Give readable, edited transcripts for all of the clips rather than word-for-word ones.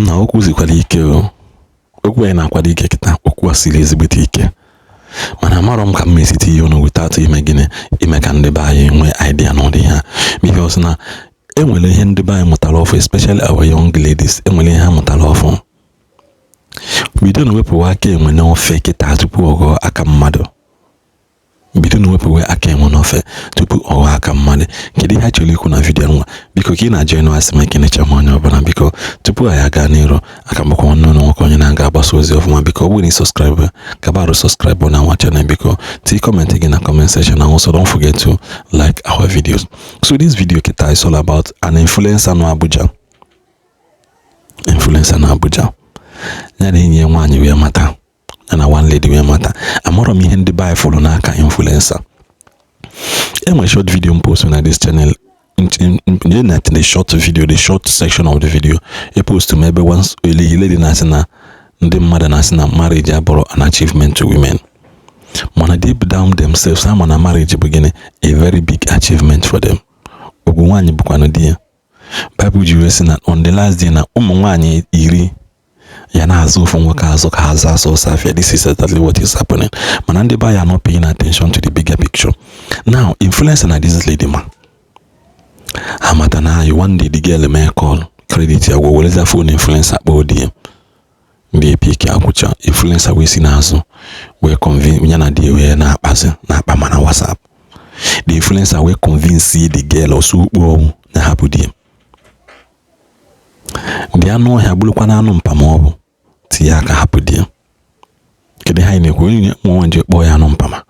Na okwu sikwara ike o. Okwu anyị na-akwado ike kịta, okwu a siri ezigbote ike, mana amarọ m ka m esi tinye unu without ime gịnị, ime ka ndị be anyị nwee idea n'ụdị ha, because na enwere ihe ndị be anyị mụtara ọfụ, especially our young ladies. Enwere ihe ha mụtara ọfụ. Bido na wepụwa aka enwe n'ofe kịta tupu ọ ghọọ aka mmadụ. Bido na wepụwa aka enwe n'ofe tupu ọ ghọọ aka mmadụ. Kedu ihe a chọrọ ikwu na video nwa? Biko, ka ị na-join asị m ekenecha m onye ọbụla. Biko, tupu anyị aga n'iru, aka mbụkwa nwanne ụlọ nwoke, onye na-aga agbasa ozi ọfụma. Biko, ọ bụrụ na ị subscribe, kabarụ subscribe na our channel. Biko, tinye comment gị na comment section, and also don't forget to like our videos. So this video kita is all about an influencer no Abuja, influencer na Abuja, ya na enyi ya nwaanyị wee mata, ya na one lady wee mata. Amarọ m ihe ndị be anyị fụrụ n'aka influencer. Enwere short video m post na this channel na the short video, the short section of the video e post m, ebe one lady na-asị na ndị mmadụ na-asị na marriage abụrụ an achievement to women, mana deep down themselves ama na marriage bụ gịnị? A very big achievement for them. Ogwu nwaanyị bụkwanụ di ya. Bible ji wee sị na on the last day na ụmụ nwaanyị 10 ya na-azụ ofu nwoke azụ ka ha zaa sọsọ afịa. This is exactly what is happening, mana ndị be anyị are not paying attention to the bigger picture. Now, influencer na this lady ma ha mata na ayi. One day, the girl mee call, credit ya gwụ, wereza phone influencer kpọọ di ya. Ndị epik akwụcha, influencer wee si n'azụ wee convince ya na di ya wee na-akpazi na-akpa mana WhatsApp. The influencer wee convince the girl ọsọ ukpu ọnwụ na hapụ di ya. Dị anụ ọhịa bụrụkwa na anụ mpa ma ọ bụ tinye aka hapụ di ya. Kedu ihe anyị na-ekwu? Onye nwa nje kpọọ ya anụ mpama.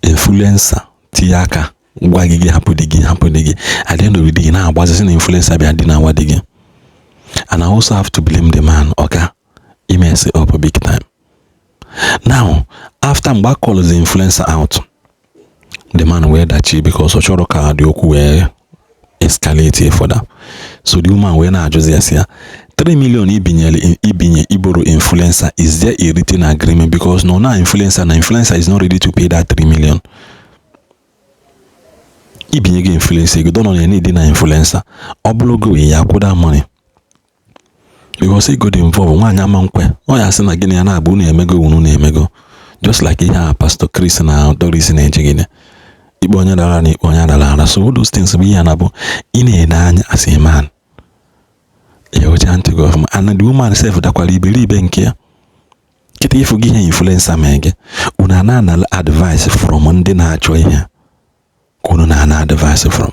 Influencer tinye aka gwa gị, gị hapụ di gị, hapụ di gị. At the end of the day, na-agbazi na influencer bịa dị na awa di gị. And I also have to blame the man. Oga, he mess up big time. Now, after mgbe a call the influencer out, the man wee dachi because ọ chọrọ ka dị okwu wee escalate further. So the woman wee na-ajụzi ya sị ya, 3 million ibinyere, ibinye iboro influencer, is there a written agreement? Because no na influencer na influencer is not ready to pay that 3 million. Ibinye gị influencer ego don na need na influencer ọ bụrụ go ya akwụ that money, because ego dị involve. Nwaanyị ama nkwe, ọ ya sị na gịnị ya na-abụ unu emego, unu na-emego, just like ihe a Pastor Chris na Doris na-eje gịnị, ikpe onye dara na ikpe onye dara ara. So all those things bụ ihe a na-abụ ị na-ene anya as a man, ịghọcha ntị gị ọfụma. And the woman sef dakwara iberibe nke ya. Kịta ịfụ gị ihe influencer mee gị, unu ana anala advice from ndị na-achọ ihe ka unu na-ana advice from.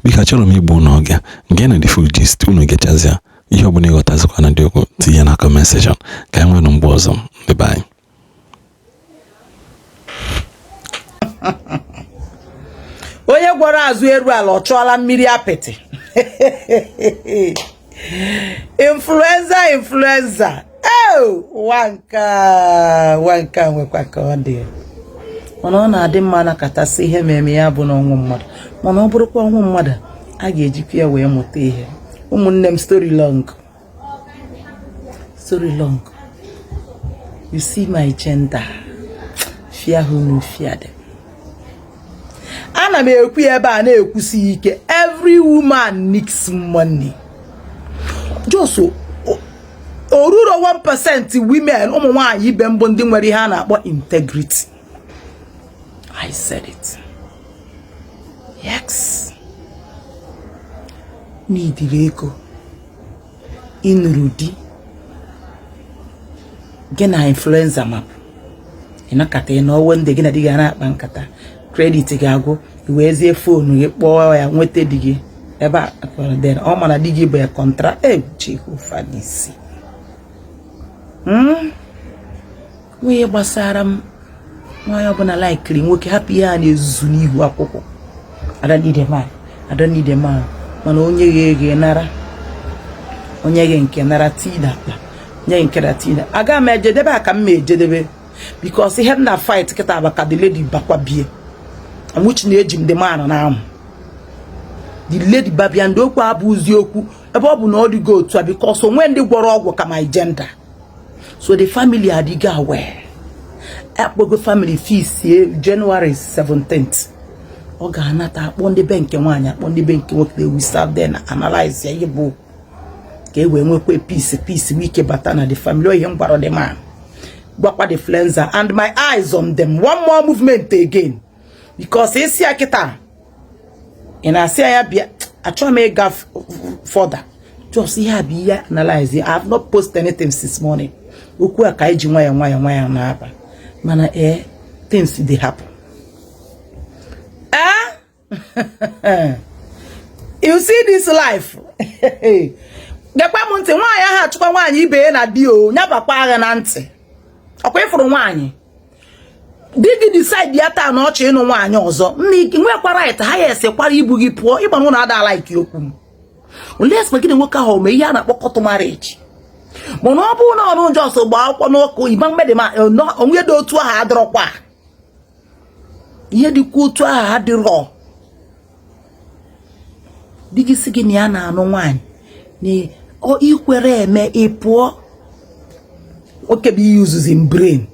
Biko, achọrọ m igbu unu oge nke na the full gist. Unu gechazịa ihe ọbụla ịghọtazikwa na dị okwu, tinye na comment section ka anyị nwere mgbe ọzọ. Ndị be anyị. Onye gwọrọ azụ eru ala, ọ chụọla mmiri apịtị. Influencer, influencer, ụwa nke ụwa nke a nwekwa ka ọ dị, mana ọ na-adị mma nakọtasị ihe mmemme ya bụ n'ọnwụ mmadụ, mana ọ bụrụkwa ọnwụ mmadụ, a ga-ejikwa ya wee mụta ihe. Ụmụnne m, story long, story long. You see my gender, fear who no fear them. Ana m ekwu ya ebe a na-ekwusi ike, every woman needs money. Just oruro 1% women, ụmụ nwaanyị ibe mbụ, ndị nwere ihe a na-akpọ integrity. I said it. Yes, n'idiri ego ịnụrụ di gị na influencer mapụ, ịnọkata ịnọwo ndị gị na di gị na-akpa nkata, credit ga-agwụ, iwezie phone gị kpọọ ya, nweta di gị ebe a. Then ọ mana di gị bụ ya contra e Jehova n'isi nwunye gbasara m. Nwaanyị ọbụla laikiri nwoke, hapụ ihe a na-ezuzu n'ihu akwụkwọ, "I don't need a man, I don't need a man." Mana onye ghe eghe nara, onye ghe nke nara tii na akpa, nye nke na tii na aga m ejedebe a ka m ma ejedebe, because ihe m na fight kịta bụ ka the lady bakwa bie which na-eji m the man na amụ the lady babia. Ndị okwu abụzi okwu ebe ọ bụ na ọ dịgo otu a, because onwe ndị gwọrọ ọgwụ ka my gender. So the family adịgo aware, akpọgo family fees January 17th ọ ga-anata, akpọ ndị be nke nwaanyị, akpọ ndị be nke nwoke. They will serve them, analyze ya ihe bụ Ka e wee nwekwa peace, peace nwee ike bata na the family. Ihe m gwara the man, gwakwa the influencer, and my eyes on them. One more movement again, because isi ya kịta ị na-asị ya bịa, achọghị m ịga further. Just ihe a bụ ihe analyze. I have not posted anything since morning. Okwu a ka anyị ji nwayọọ nwayọọ nwayọọ na-aba, mana ee, things dey happen. Eh, you see this life. Gekwa m ntị, nwaanyị ahụ achụkwa nwaanyị ibe ya na di o nyabakwa agha na ntị. Ọkwa ịfụrụ nwaanyị di gị decide ya taa na ọchọ ịnụ nwaanyị ọzọ, nna, nwekwa right ha ya esekwara ibu gị pụọ ịgba na ụlọ ada like okwu m. Unless ma gị na nwoke ahụ mee ihe a na-akpọ court marriage. Mana ọ bụrụ na ọrụ just gbaa akwụkwọ n'ụka oyibo mgbede, ma onwe dị otu ahụ adịrọkwa, ihe dịkwa otu ahụ adịrọ. Di gị sị gị na ya na-anụ nwaanyị na ikwere eme, ị pụọ. Nwoke bụ ihe uzuzi brain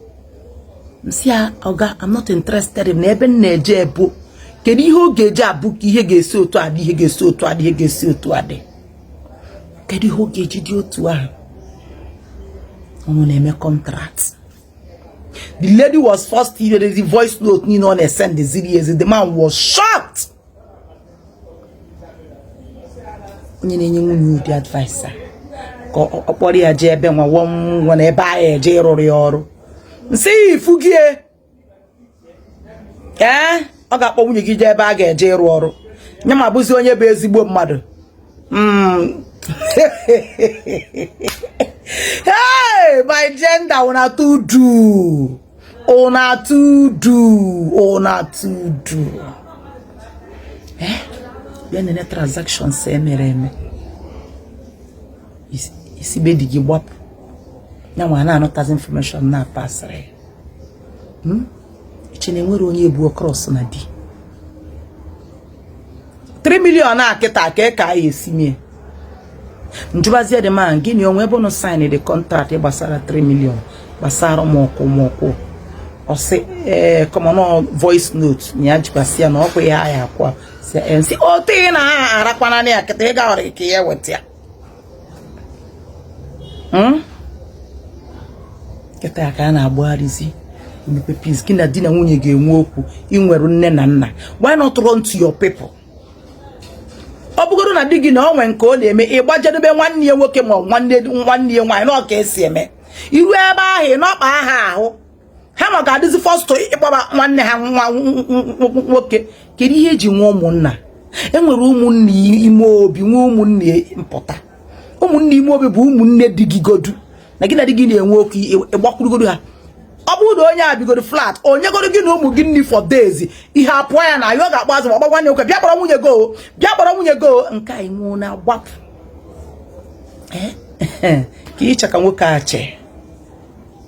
nsị ya, "Oga, I'm not interested in." Na ebe m na-eje ebu, kedu ihe ọ ga-eji abụ ka ihe ga-esi otu adị, ihe ga-esi otu adị, ihe ga-esi otu adị? Kedu ihe ọ ga-eji dị otu ahụ? Unu na-eme contract. The lady was first hear the voice note niile ọ na-esend ziri ezi. The man was shocked. Onye na-enye nwunye ụdị advice a ka ọ kpọrọ ya jee ebe nwa nwa na ebe ahụ eje ịrụrụ ya ọrụ nsị ya ifu gị. Ee, ọ ga-akpọ nwunye gị jee ebe a ga-eje ịrụ ọrụ nye ma bụzi onye bụ ezigbo mmadụ. Hey, my gender, una too do, una too do, una too do. Eh, bịa nene transactions emere eme. Isi be di gị gbapụ ya nwa na-anọtazi information na pasịrị ya. Iche na enwere onye ebu cross na di 3 million a kịta ka anyị esi mie njụbazie the man, gịnị onwe ebe unu sign the contract gbasara 3 million, gbasara ụmụọkụ ụmụọkụ? Ọ sị ee, common voice note na ya jikwasị ya na ọkwa ya ya akwa si nsị otu ị na ha arakwana ya kịta ị ga ọrịa ka ya weta ya. Kịta ka a na-agbagharịzi mmepe peace. Gị na di na nwunye ga-enwe okwu, ị nwere nne na nna, why not run to your people? Ọ bụgoro na di gị na ọ nwee nke ọ na-eme, ịgbajedebe nwanne ya nwoke ma ọ nwanne nwanne ya nwaanyị na ọ ka esi eme. Iru ebe ahụ, ị nọkpa aha ahụ ha ma ga-adịzi first ịkpọba nwanne ha nwa nwoke. Kedu ihe eji nwee ụmụnna? Enwere ụmụnne ime obi, nwee ụmụnne mpụta. Ụmụnne ime obi bụ ụmụnne di gị godu na gị na di gị na-enwe okwu, ịgbakwurugodu ha. Ọ bụrụ na onye a bigoro flat, onye goro gị na ụmụ gị nri for days, ihe apụọ ya na ya, ọ ga-akpọ azụ ma ọgba nwanne nwoke, "Bịa kpọrọ nwunye go, bịa kpọrọ nwunye go." Nke a nwụọ na agbapụ ka ịcha ka nwoke a chee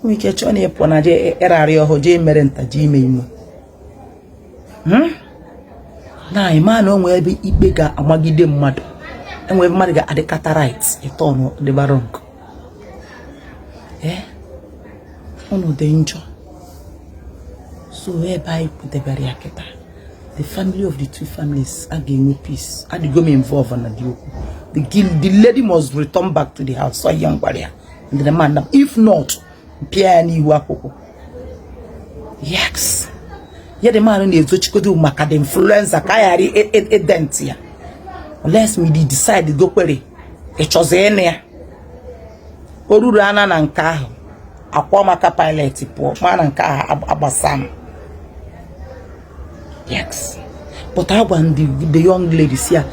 nwee ike chọọ na ịpụ na jee ịrarị ọhụụ, jee mere nta, jee ime ime na ịma na o nwee ebe ikpe ga-amagide mmadụ, enwe ebe mmadụ ga-adịkata right, ịtọnụ dịba wrong. Ee, unu dị njọ. So ebe anyị kwudebere ya kịta, the family of the two families a ga-enwe peace. Adịgo m involve na the okwu. The lady must return back to the house. So ihe m gwara ya and the man, if not, pịa ya n'ihu akwụkwọ. Yes, ya the man na-ezochikodo maka the influencer ka a ghara ident ya, unless we decide gokwere ịchọzi ịnụ ya. O ruru ana na nke ahụ akwa maka pilot pụọ ma na nke ahụ agbasa m. Yes, but agwa m the young lady si ya,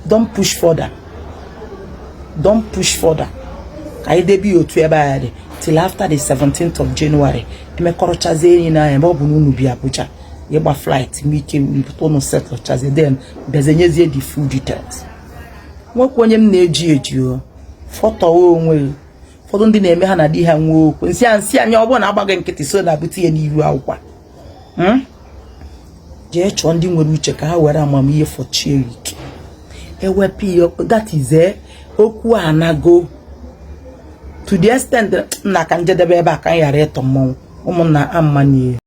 don't push further, don't push further. Ka anyị debe ya otu ebe a dị till after the 17th of January. Emekọrọchazie enyi na ebe ọ bụ na unu bi Abuja, ịgba flight nwee ike mpụta, unu settle chazie, then bịazie nyezie the full details. Nwekwa onye m na-eji eji o fọtọwa onwe gị. Ụfọdụ ndị na-eme ha na di ha nwee okwu nsị a nsị anya, ọ bụrụ na agbaghị nkịtị so na-abute ya n'iru akwụkwọ. Jee chọọ ndị nwere uche ka ha were amamihe fọchie ya ike ewepụ ya. That is okwu anago to the extent nna ka njedebe ebe a ka m ghara ịtọ mmọnwụ. Ụmụnna amma.